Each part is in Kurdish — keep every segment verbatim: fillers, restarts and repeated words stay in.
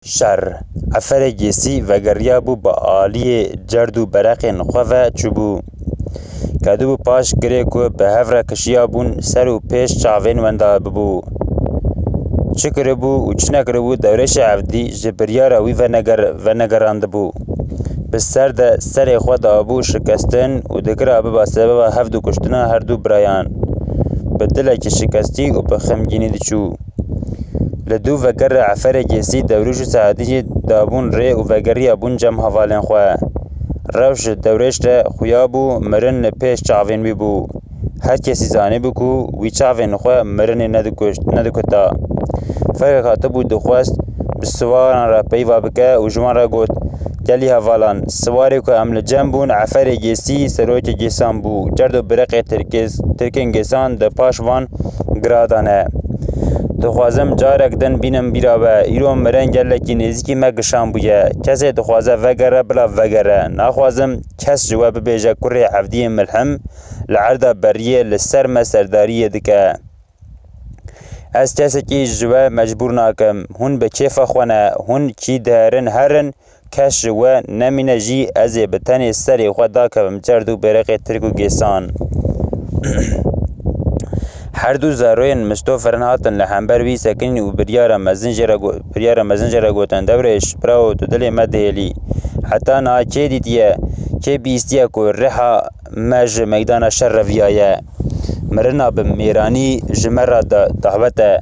Şer. Eferê Gêsî vegeriyabû bi aliyê cerd û bereqên xwe ve çûbû. Kedibû paş girê ku bi hev re kişiyabûn ser û pêş çavên wenda bibû. Çi kiribû û çi nekiribû Dewrêşê Evdî ji biryara wî veneger-, venegerandibû. Bi ser de serê xwe dabû şikestin û dikira biba sebeba hevdu kuştina her du birayan. Bi dilekî şikestî û bi xemgînî diçû. Li dû vegera Eferê Gêsî Dewrêş û Seedî jî dabûn rê û vegeriyabûn cem hevalên xwe. Rewş ji Dewrêş re xuya bû, mirin li pêş çavên wî bû. Her kesî zanîbû ku wî çavên xwe mirinê nedikuşt, nedikuta. Fekek hatibû dixwest bi siwaran re peyva bike û ji wan re got, Gelî hevalan, siwarê ku em li cem bûn Eferê Gêsî serokê Gêsan bû. Cerd û bireqê Tirkê-, Tirkên Gêsan di paş van gira de ne. Dixwazim carek din bînim bîra we. Îro mirin gelekî nêzîkî me gişan bûye. Kesê dixwaze vegere, bila vegere. Naxwazim kes ji we bibêje kurê Evdiyê Milhim li erda beriyê li ser me serdariyê dike. Ez kesekî ji we mecbûr nakim. Hûn bi kêfa xwe ne. Hûn kî diherin herin, kes ji we nemîne jî ez ê bi tenê serê xwe dakevim cerd û bêreqê Tirk û Gêsan. Her du zaroyên Misto Ferhan hatin li hember wî sekinîn û biryara mezin jê re go-, biryara mezin jê re gotin, Dewrêş, birawo, tu dilê me dihêlî. Heta niha kê dîtiye, kê bihîstiye ku riha me ji meydana şer reviyaye? Mirina bi mêranî ji me re da-, dahwet e.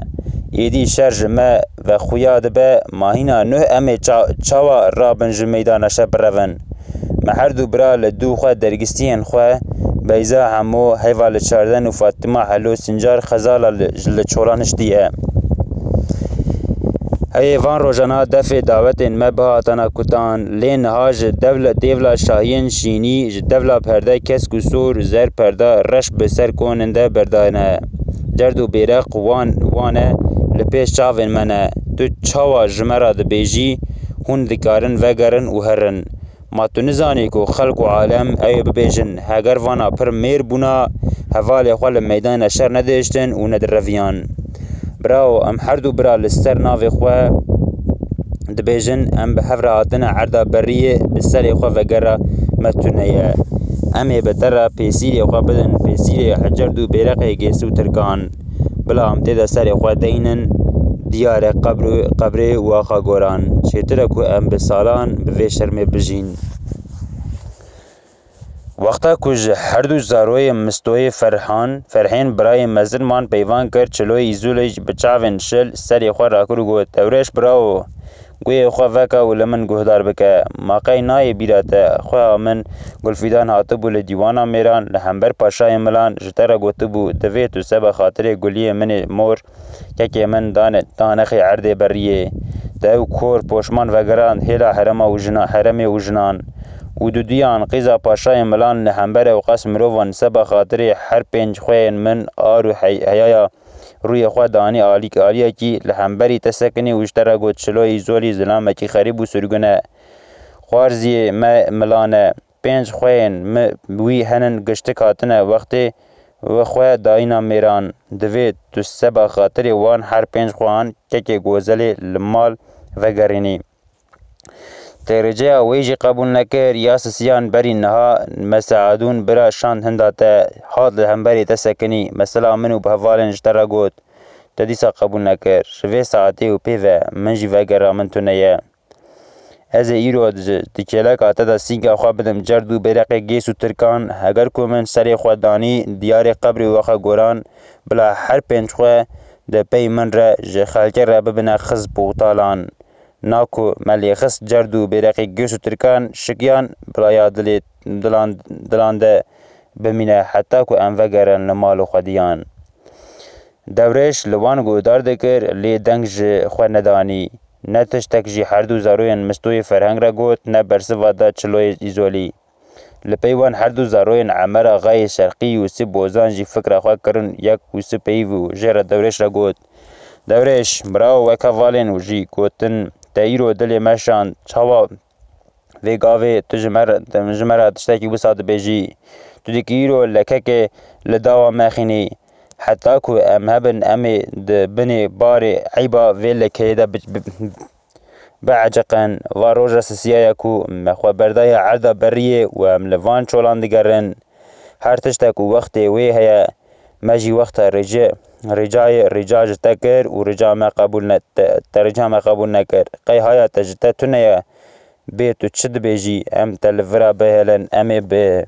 Êdî şer ji me ve xuya dibe, ma hîna nuh em ê ça-, çawa rabin ji meydana şer birevin? Me her du bira li dû xwe dergistiyên xwe, Beyza Hemo, Heyva li Çarden û Fatima Helo Sincar Xezala li, li Çolan hiştiye. Heyê van rojana defê dawetên me bihatana kutan, lê niha ji devle-, dêvla şahiyên şînî, ji devla perde kesk û sor, zer perda reş bi ser konin de berdane. Cerd û bêreq wan, wane li pêş çavên me ne. Tu çawa ji me re dibêjî, hûn dikarin vegerin û herin? Ma tu nizanî ku xelk û alem ew ê bibêjin, heger vana pir mêr bûna, hevalê xwe li meydana şer nedihiştin û nedireviyan? Birawo, em her du bira li ser navê xwe dibêjin, em bi hev re hatine erda beriyê, bi serê xwe vegera me tune ye. Em ê bi te re pêsîrê xwe bidin, pêsîrê cerd û bêreqê Gês û Tirkan. Bila em tê de serê xwe deynin diyarê qebr-, qebrê û axa goran. Çêtir e ku em bi salan bi vê şermê bijîn. Wexta ku ji her du zaroyê Mistoyê Ferhan, Ferhên birayê mezin man peyvan kir, Çiloyê Îzolê jî bi çavên şil serê xwe rakir û got, Dewrêş birawo, guhê xwe veke û li min guhdar bike. Ma qey nayê bîra te, xweha min Gulfîdan hatibû li dîwana mêran, li hember paşayê Milan ji te re gotibû, divê tu seba xatirê guliyê min ê mor, kekê min dane, danexê erdê beriyê. Te ew kor poşman vegerand hêla herema û jina-, heremê û jinan. Û duduyan qîza paşayê Milan li hember ew qas mirovan seba xatirê her pênc xweyên min ar û hey-, heyaya rûyê xwe danî alîk-, aliyekî li hemberî te sekinî û ji te re got, Çiloyê Îzolî zilamekî xerîb û sirgûn e. Xwarziyê me Milan e. Pênc xweyên mi wî henin giştik hatine wextê we xwe dayîna mêran. Divê tu seba xatirê wan her pênc xwehan kekê Gozelê li mal vegerînî. Têrêceya wê jî qebûl nekir, ya sisiyan berî niha me Seadûn bira şand hinda te, hat li hemberê te sekinî, mesela min û bi hevalên ji te re got, te dîsa qebûl nekir. Ji vê saetê û pê ve min jî vegera min tune ye. Ez ê îro di, di kêleka te de sînga xwe bidim cerd û bêreqê Gês û Tirkan, heger ku min serê xwe danî diyarê qebrê we xwe goran, bila her pênc xwe di pey min re ji xelkê re bibine xizb û talan. Na ku me lêxist cerd û bêreqê Gês û Tirkan şikiyan, bila ya dilê dilan, dilan de bimîne heta ku em vegerin li mal û xwediyan. Dewrêş li wan guhdar dikir, lê deng ji xwe nedanî. Ne tiştek jî her du zaroyên Mistoyê Ferheng re got, ne bersiva da Çiloyê Îzolî. Li pey wan her du zaroyên Emer Axayê Şerqî û Yûsif Bozan jî fikra xwe kirin yek û sipeyî bû, jê re Dewrêş re got, Dewrêş, birawo weke valên û jî gotin, te îro dilê me şand, çawa vê gavê tu ji me re, ji me re tiştekî wisa dibêjî? Tu dikî îro lekekê li dawa me xînî. Heta ku em hebin, em ê di binê barê eyba vê lekeyê de bi-, bi-, bieceqin. Va roja sisiya ye ku me xwe berdaye erda beriyê û em li van çolan digerin. Her tiştek û wextê wê heye, me jî wexta rêce, rêcayê, rêca ji te kir û rêca me qebûl ne, te, te rêca me qebûl nekir. Qey haya te ji te tune ye? Bê tu çi dibêjî? Em te li vira bihêlin, em ê bi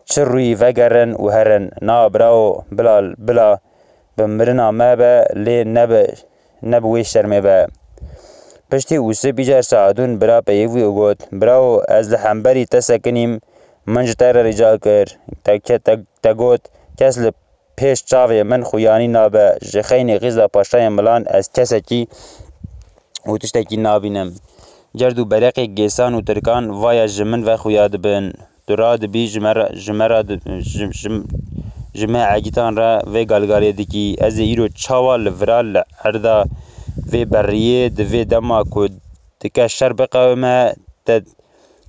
çi rûyî vegerin û herin? Na, birawo, bila, bila bi mirina me be, lê ne bi, ne bi wê şermê be. Piştî û sibî car Saedûn bira peyivî û got, Birawo, ez li hemberî te sekinîm, min ji te re rica kir. Te, ke-, te, te got, Kes li pêş çavê min xuyanî nabe. Ji xeynî Xîza Paşayê Milan ez kesekî û tiştekî nabînim. Cerd û bereqê gêsan û tirkan vaya ji min ve xuya dibin. Tu radibî ji me re, ji me re di-, ji, ji, ji me egîtan re vê galgalê dikî. Ez ê îro çawa li vira li erda vê beriyê di vê dema ku dike şer biqewime, te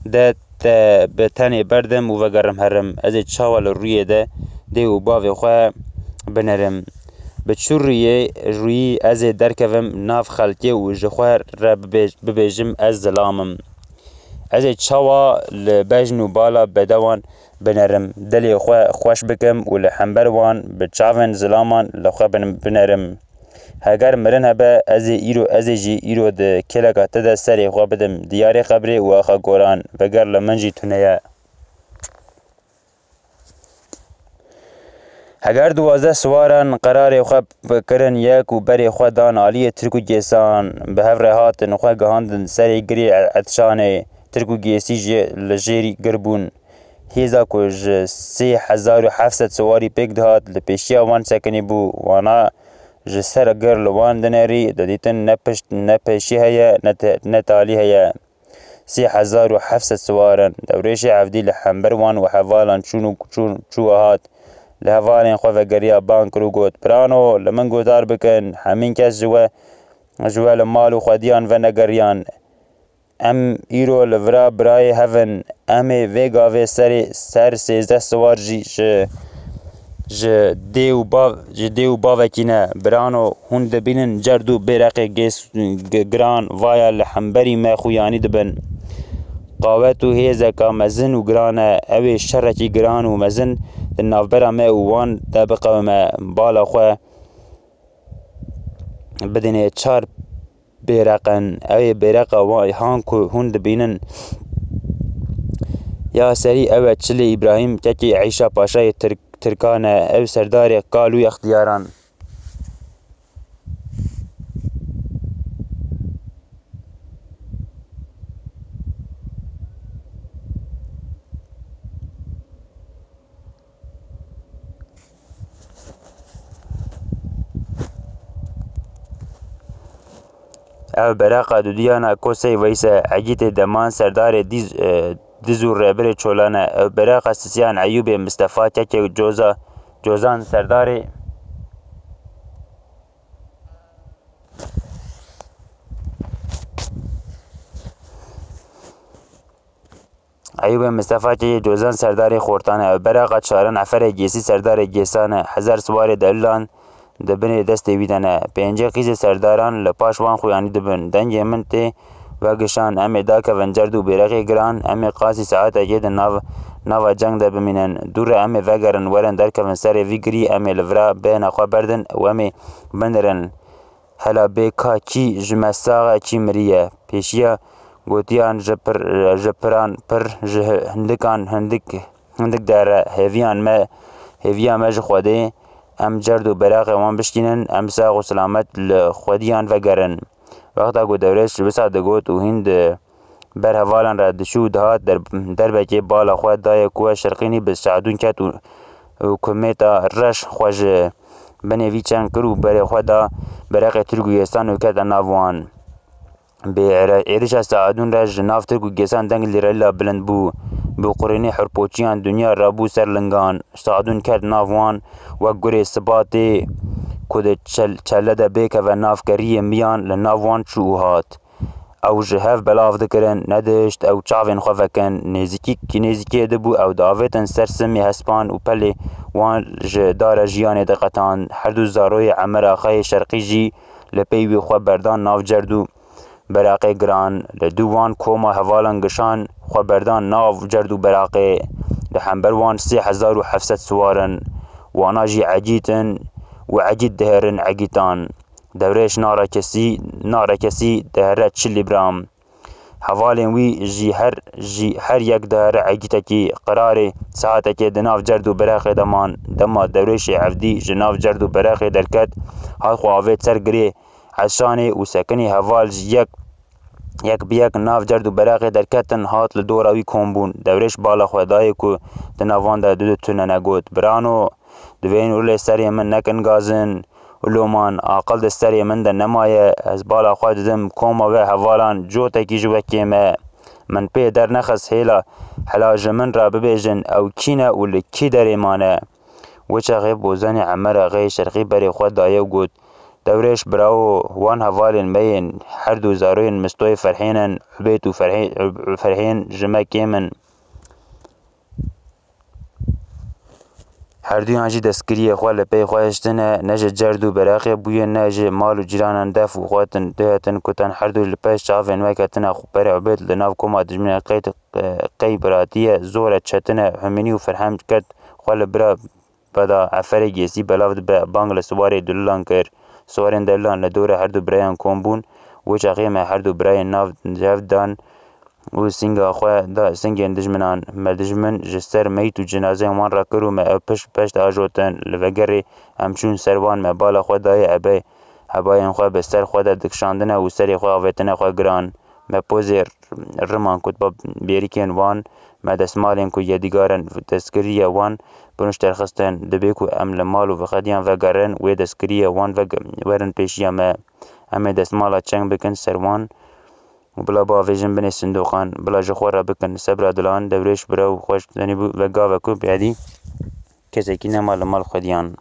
de te bi tenê berdim û vegerim herim. Ez ê çawa li rûyê de dê û bavê xwe binerim? Bi çi rûyê, rûyî ez ê derkevim nav xelkê û ji xwe re bibêj-, bibêjim ez zilam im? Ez ê çawa li bejn û bala bedewan binerim, dilê xwe xweş bikim û li hember wan bi çavên zilaman li xwe bin-, binerim? Heger mirin hebe, ez ê îro, ez ê jî îro di kêleka te de serê xwe bidim diyarê qebrê û axa goran, veger li min jî tune ye. Heger duwazdeh siwaran qerarê xwe kirin yek û berê xwe dan aliyê Tirk û Gêsan, bi hev re hatin xwe gihandin serê girê Etşanê, Tirk û Gêsî jî li jêrî gir bûn. Hêza ku ji sê hezar û heft sed siwarî pêk dihat, li pêşiya wan sekinî bû. Wana ji ser gir li wan dinerî, didîtin ne pişt, ne pêşî heye, ne te-, ne talî heye. Sê hezar û heft sed siwar in. Dewrêşê Evdî li hember wan û hevalan çûn û çûn, çû û hat. Li hevalên xwe vegeriya, bang kir û got, Birano, li min guhdar bikin, hemîn kes ji we, ji we li mal û xwediyan venegeriyan. Em îro li vira birayê hev in. Em ê vê gavê serê ser sêzdeh siwar jî ji, ji dê û bav, ji dê û bavekî ne. Birano, hûn dibînin cerd û bêreqê gês-, g-, giran vaya li hemberî me xuyanî dibin. Qawet û hêzeka mezin û giran e. Ew ê şerekî giran û mezin di navbera me û wan de biqewime. Bala xwe bidinê çar bêreq in. Ew ê bêreqa wan han ku hûn dibînin ya serî, ew e Çilê Îbrahîm, kekê Eyşa Paşayê Tirk-, Tirkan e. Ew serdarê qal û extiyaran. Ev bereqa dudiyana Kosey Veys e, Egîtê Deman serdarê Dîz, e, Diz û Rêbirê Çolan e. Ev bereqa Sisiyan Eyûbê Mistefa kekê Coza, Cozan serdarê Eyûbê Mistefa keyê Cozan serdarê Xortan e. Ew bereqa çaran Eferê Gêsî serdarê Gêsan e. Hezar siwarê delilan di binê destê wî de ne. Pêncê qîzê serdaran li paş wan xuyanî dibin. Dengê min tê vegişan. Em ê dakevin cerd û bêrexê giran. Em ê qasî saetekê di nav, nava ceng de bimînin. Dû re em ê vegerin, werin derkevin serê vî girî. Em ê li vira bêhna xwe berdin û em ê binirin. Hela bê ka kî ji me sax e, kî miriye. Pêşiya gotiyan ji pir, ji piran pir, ji hindikan hindik, hindik dere. Hêviyan me, hêviya me ji Xwedê, em cerd û beraqê wan bişkînin, em sax û silamet li Xwediyan vegerin. Wexta ku Dewrêş ji wisa digot û hîn di ber hevalan re diçû û dihat der-, derbekê, bala xwe dayê kuwe şirqînî, bi Saedûn ket û, û kumêta reş xwe ji binê vî çeng kir û berê xwe da bereqê Tirk û Gêsan û kete nav wan. Bi êre-, êrişa Saedûn re ji nav Tirk û Gêsan deng lîrelîla bilind bû. Bi qurînê hirpoçiyan dinya rabû ser lingan. Saedûn ket nav wan wek gurê sibatê ku di çel-, çele de bêkeve nav keriyê miyan, li nav wan çû û hat. Ew ji hev belav dikirin, nedihişt ew çavên xwe vekin. Nêzîkî, nêzîkiyê dibû, ew diavêtin ser simê hespan û pelê wan ji dara jiyanê diqetan. Her du zaroyê Emer Axayê Şerqî jî li pey wî xwe berdan nav cerd û beraqê giran. Li dû wan koma hevalan gişan xwe berdan nav cerd û beraqê. Li hember wan sê hezar û heft sed siwar in. Wana jî Egît in û Egît diherin Egîtan. Dewrêş narekesî, narekesî dihere Çilîbram. Hevalên wî jî her, jî her yek dihere Egîtekî. Qirarê saetekê di nav cerd û beraqê de man. Dema Dewrêşê Evdî ji nav cerd û beraqê derket, hat xwe avêt ser girê Eşanê û sekinî heval ji yek, yek bi yek nav cerd û beraqê derketin, hat li dora wî kom bûn. Dewrêş bala xwe dayê ku di nav wan de du du tune negot: Birano, divên û lê serê min nekin gazin. Û loman, aqil di serê min de nemaye. Ez bala xwe didim koma we hevalan, cotekî ji we kêm e. Min pê dernexist hêla hela ji min re bibêjin, ew kî ne û li kî derê mane? Wê çaxê Bozanê Emer Axayê Şerqî berê xwe daye û got: Dewrêş birawo, wan hevalên me yên, her du zaroyên Mistoyê Ferhên in, Ubêd û Ferhê-, Ferhên ji me kêm in. Herduyan jî destgiriyê xwe li pey xwe hiştine, ne ji cerd û beraqê bûye, ne ji mal û cîranan def û xwetin dihetin kutan. Herdu li pêş çavên we ketine. Berê Ubêd li nav koma dijminê qey, qey biratiye, zor e, çetin e. Humînî û Ferhem ket xwe li bira veda. Eferê Gêsî belav dibe, bang li siwarê delilan kir. Siwarên delilan li dora herdu birayan kom bûn. Wê çaxê me herdu birayên nav hev dan û singa xwe da singên dijminan. Me dijmin ji ser meyt û cinazeyên wan re kir û me ew pişt peşt ajotin. Li vegerê em çûn ser wan, me bala xwe dayê ebey. Hebayên xwe bi ser xwe de dikişandine û serê xwe avêtine xwe giran. Me pozê riman kutba bêrikên wan, me destmalên ku yedîgarên destgiriya wan bi nûş derxistin. Dibê ku em li mal û vexediyan vegerin, wê destgiriya wan vege-, werin pêşiya me. Em ê destmala çeng bikin ser wan û bila biavêjin binê sindoqan, bila ji xwe re bikin sebra dilan. Dewrêş bira û xweş tenê bû, vegava ku bêdî kesekî nema li mal xwediyan.